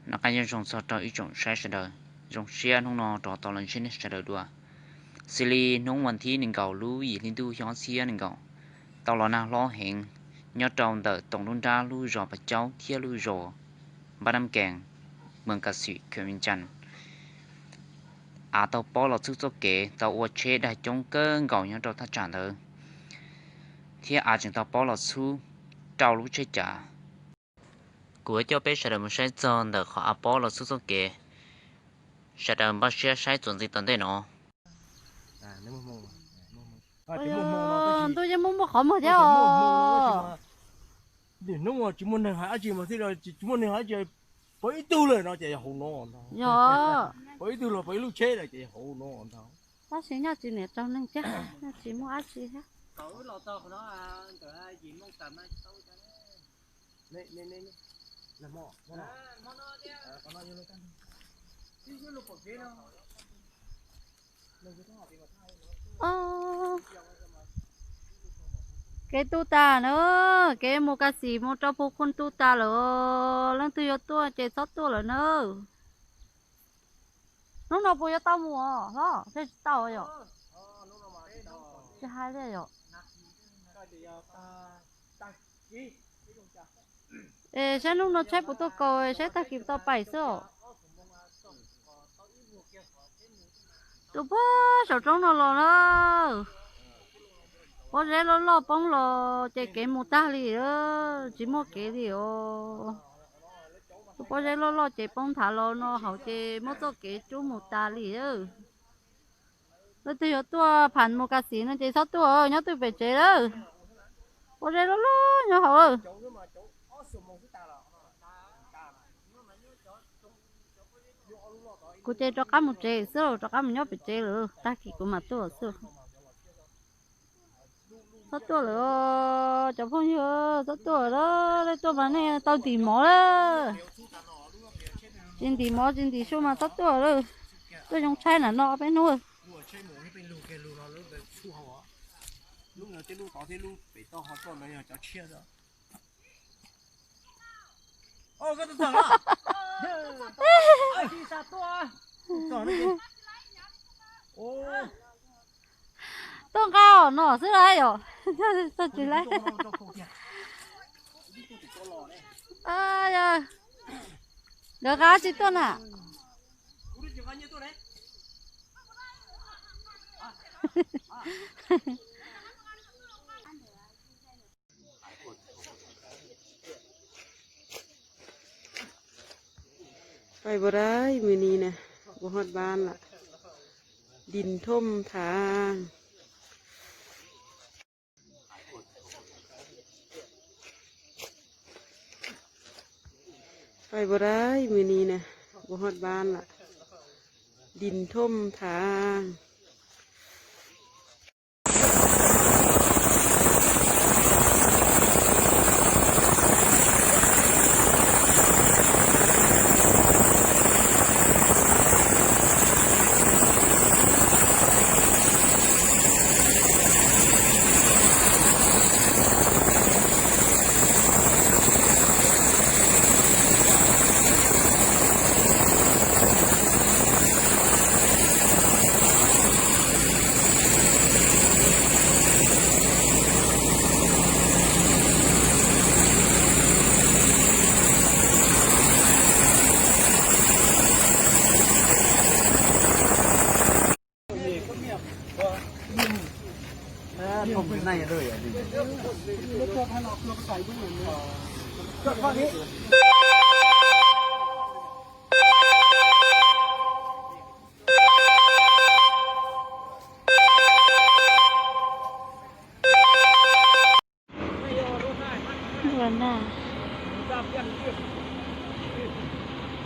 Noj qab nyob zoo txog rau ib tsoom saib sawv daws, zoo siab hnub no rov tau los ntsib nej sawv daws dua. Xws li hnub vas thib nees nkaum lub yim hli ntuj xyoo ob txhiab nees nkaum, tau los nag hlob heev nyob rau ntawm toom lub nrab lub zos Pas Caub thiab lub zos Npab Nab Kees, moos Kas Xim, kheem Vij Cas. Av tau pob los txhub txoj kev tau ua tsheb dag coob kawg nkaus nyob rau thaj tsam ntawd, thiab av tseem tau pob los txhub rau lub tsheb cav. Kuv yuav coj peb sawv daws mus saib txog ntawm qhov av pob los txhub txoj kev, sawv daws npaj siab saib txuas ntxiv tom ntej no. Ntuj yeej muaj muaj qhov muag thiab os. Nim hnub tsis muaj neeg hais dab tsi mas thiaj tsis muaj neeg hais dab tsi, pov ib tug lawm no ces yog hauv no ntag. Yog, pov ib tug los pov ib lub tsheb lawm ces yog hauv no ntag. Tab sis nyob tsis niam raug neeg thiab, nyob tsis muaj dab tsi thiab. Kev tu tas na, kev mus Kas Xim mus rau Phu Khun tu tas lawm, leej twg yuav tuaj ces txhob tuaj lawm na. Hnub no puas yuav tau mus os hlob? Thiaj tsis tau yom? Tsis hais li yom? Es saib hnub no tsheb puas tuaj kaus, saib tag kis tau pais xwb os. Tuaj puag saum roob no los na, pob zeb loj loj poob los ces kev mus tag li, tsis muaj kev li os. Tus pob zeb loj loj ces poob nthav los no hauv ces muab txoj kev rub mus tas li. Leej twg yuav tuaj pham mus Kas Xim no ces txhob tuaj, nyob twj pem tsev lawm. Pob zeb loj loj nyob hauv. Kuv ces rov qab mus tsev xwb, rov qab mus nyob pem tsev lawm, tag kis kuv mam tuaj xwb. Txhob tuaj lawm, cov phooj ywg, txhob tuaj lawm, nej tuaj mas nej tau ntim mov lawm. Tsis ntim mov tsis ntim su mas txhob tuaj lawm. Tuaj zoo tshaib na no peb hnub. Tuaj nqa no xwb lauj yom. Tsis laib. Nkawd nqa tsis tuaj na. Pais puas dai, mws nis na, puas hot ban lawm, dis thom thaav. Pais puas dai, mws nis na, puas hot ban lawm, dis thom thaav.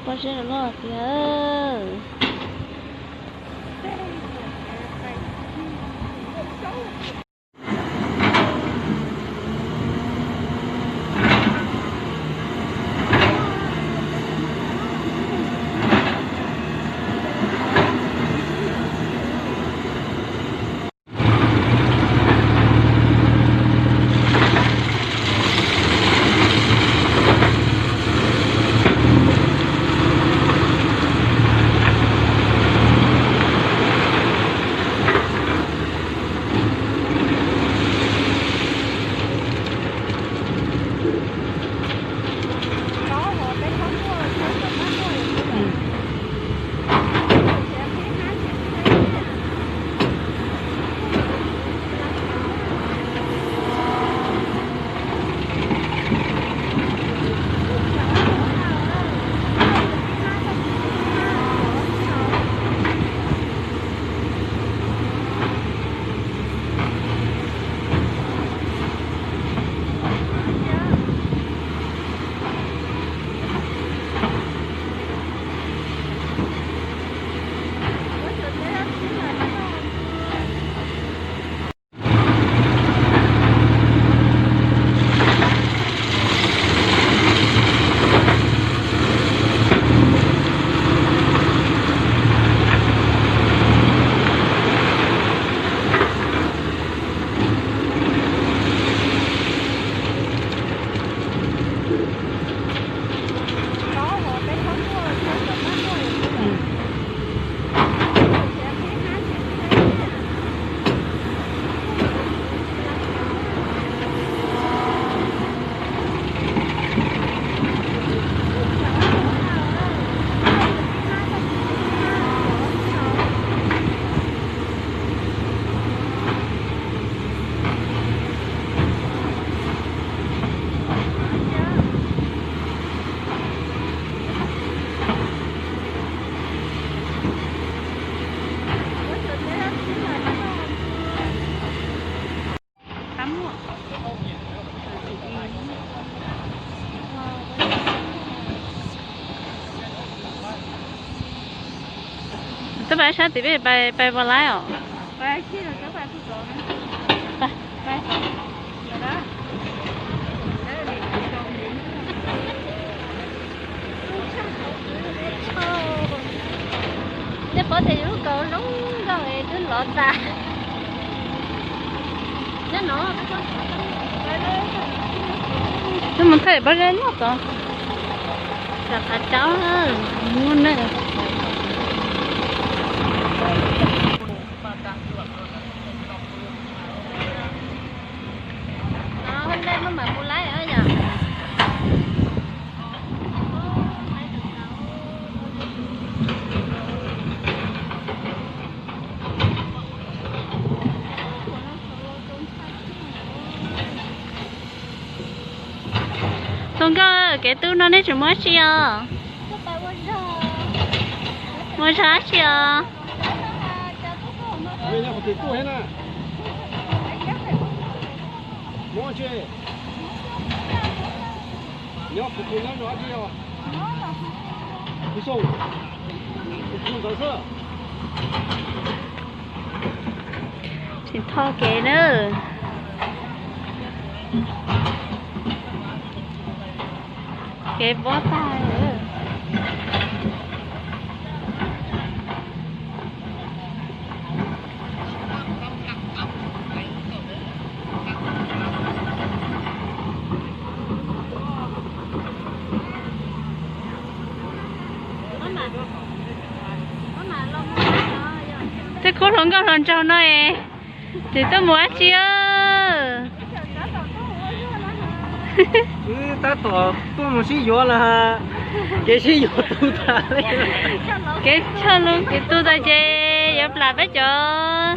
Pob zeb loj tiag. Twb pais sab tim peb pais pais pos laib os. Tej pov tias yus lub kaus zoo nkauj es twb lov tas. Twb mus thaj pob zeb nyob tod. Rau qhov caub muaj na. Tus nkauj, kev tu no nej tseem mus dab tsi os? Mus zog dab tsi os? Tsis tho kev na. Kev pob tag. Tej khub hluas nkauj hluas nraug no es tsis tuaj mus dab tsi. Wb tab tom tuaj mus sib yuav los, kev sib yuav tu tas li. Kev cog lus kev tu tas ces yuav plam peb cov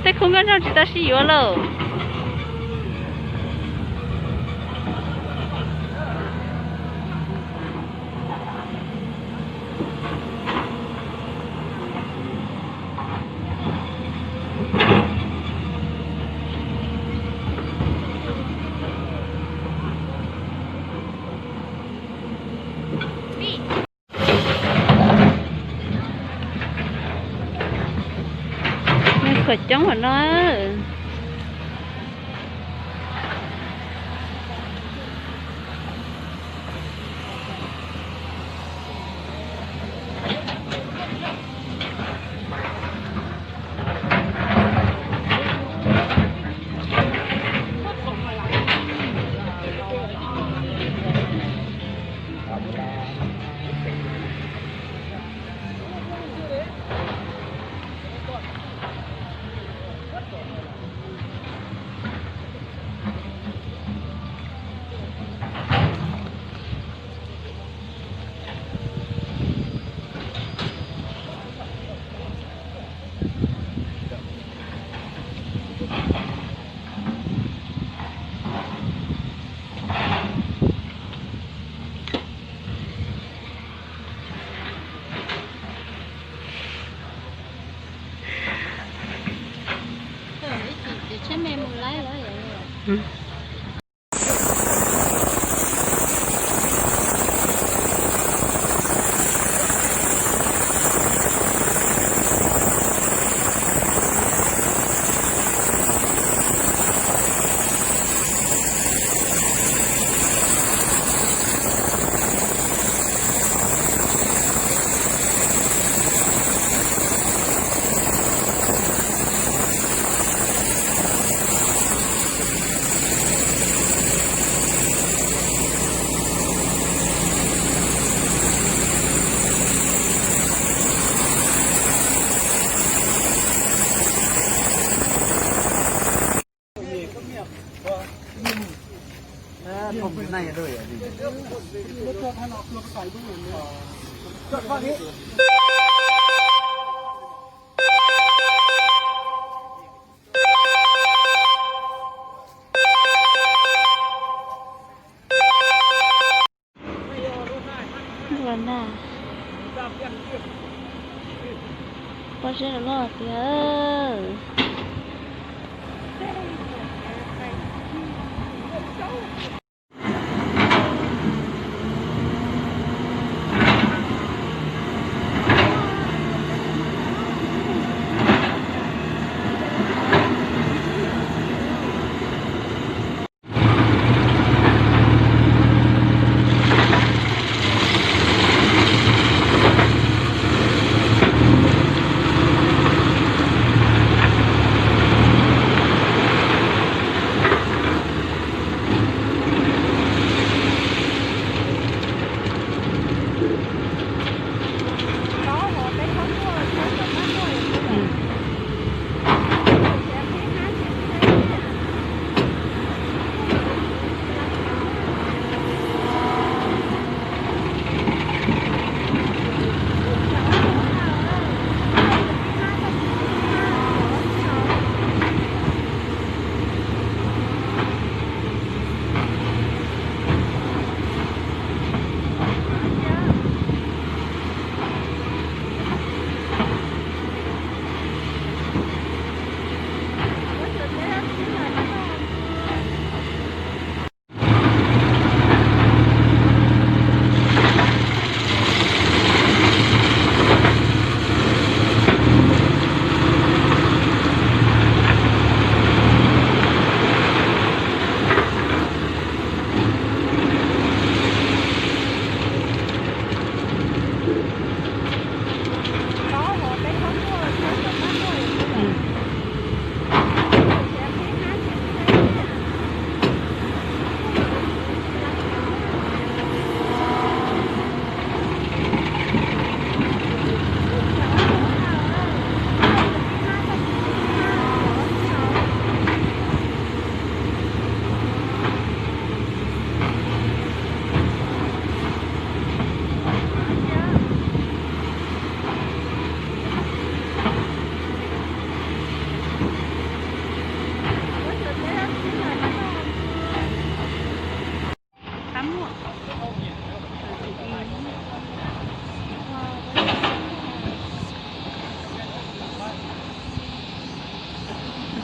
tej khub nkauj nraug tsis tau sib yuav lauj. Nws khuam coob lawm no. Los na. Pob zeb loj tiag.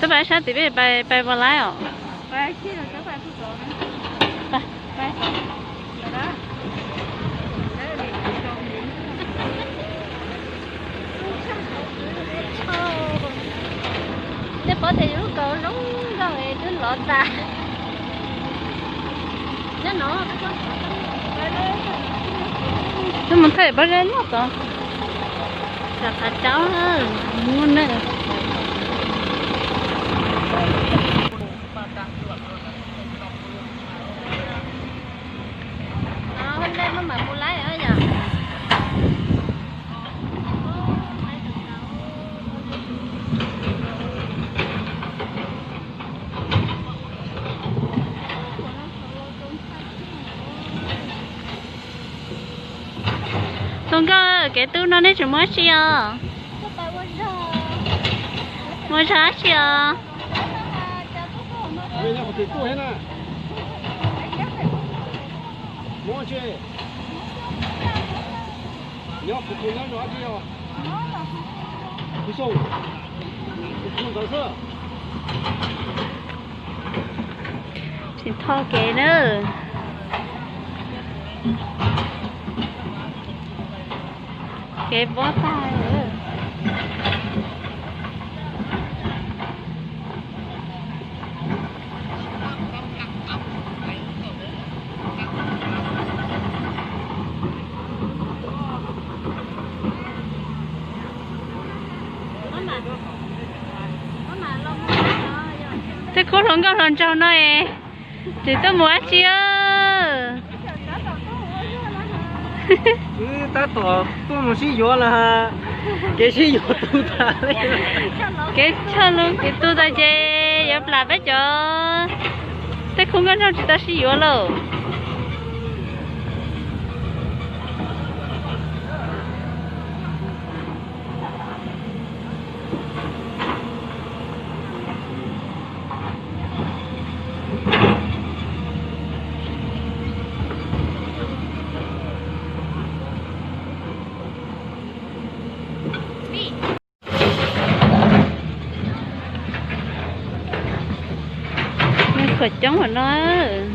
Twb pais sab tim peb pais pais Vaj Laib os. Nej paub tias yus lub kaus zoo nkauj es twb lov tas. Twb mus thaij pob zeb noj tod. Rau qhov tsaus muaj neeg. Ntej muab mam mus laib yom. Tus nkauj, kev tu no nej tseem mus dab tsi os? Mus zog dab tsi os? Tsis tho kev na. Kev pob tag. Tej khub hluas nkauj hluas nraug no es tsis tuaj mus dab tsi. Wb tab tom tuaj mus sib yuav los, kev sib yuav tu tas li. Kev tshaj lug kev tu tas ces yuav plam peb cov tej khub nkauj nraug tsis tau sib yuav lauj. Coob ua luaj.